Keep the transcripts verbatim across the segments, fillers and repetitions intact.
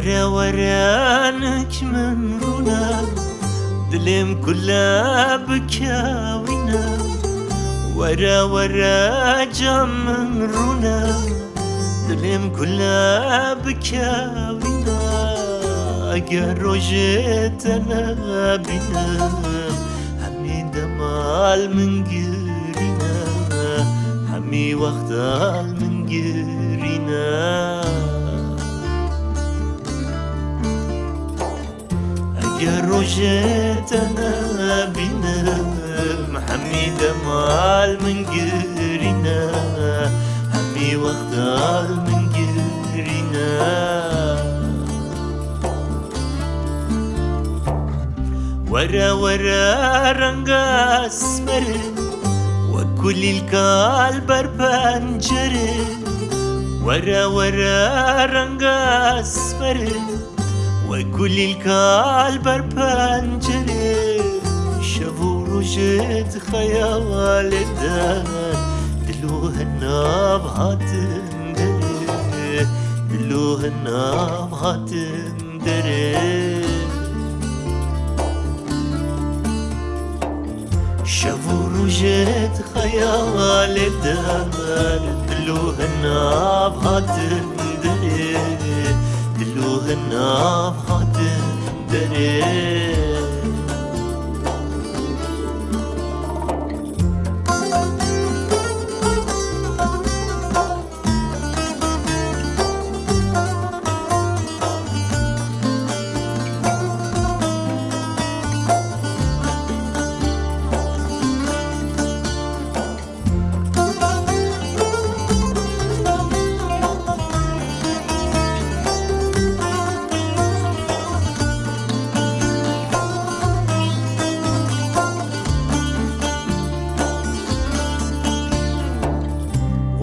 Were were nik min rûne, dilêm kule bikewîne. Were were cem min rûne, dilêm kule bikewîne. Eger rojê te nebînim, hemî demal min girîne, hemî wextal min girîne. Eger rojê te nebînim, hemî demal min girîne, hemî wextal min girîne. Were were renga smer, wek kulîlka li ber pencerê. Were were renga smer, wek kulîlka li ber pencerê. Şev û rojê di xeyalê de, dil û hinav hatin derê, dil û hinav hatin derê. Şev û rojê di xeyalê de, dil û hinav hatin derê, dil û hinav hatin derê.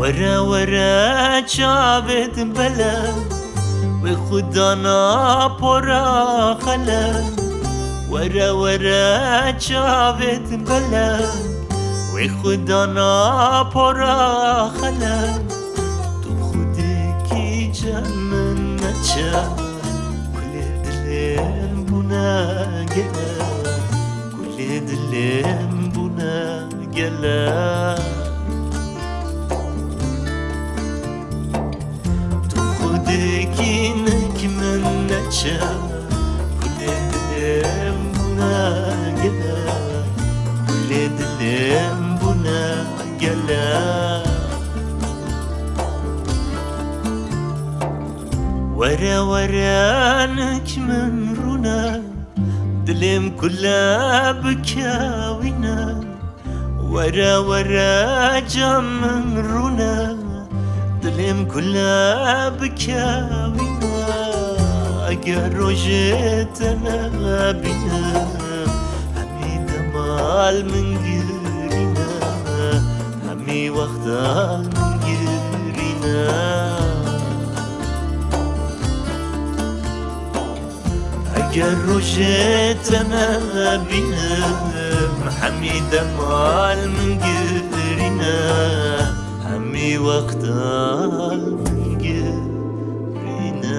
Were were çavê din bele, wê xwe dana pora xele. Were were çavê din bele, wê xwe dana pora xele. Tu bi xwedekî cem min neçe, kulê dilêm bûne gele, kulê dilêm bûne gele. Tu xwedekî nik min neçe, kulê dilêm bûne gele, kulê dilêm bûne gele. Were were nik min rûne, dilêm kule bikewîne. Were were cem min rûne, dilêm kule bikewîne. Eger rojê te nebînim, hemî demal min girîne, hemî wextal min girîne. Eger rojê te nebînim, hemî demal min girîne, hemî wextal min girîne.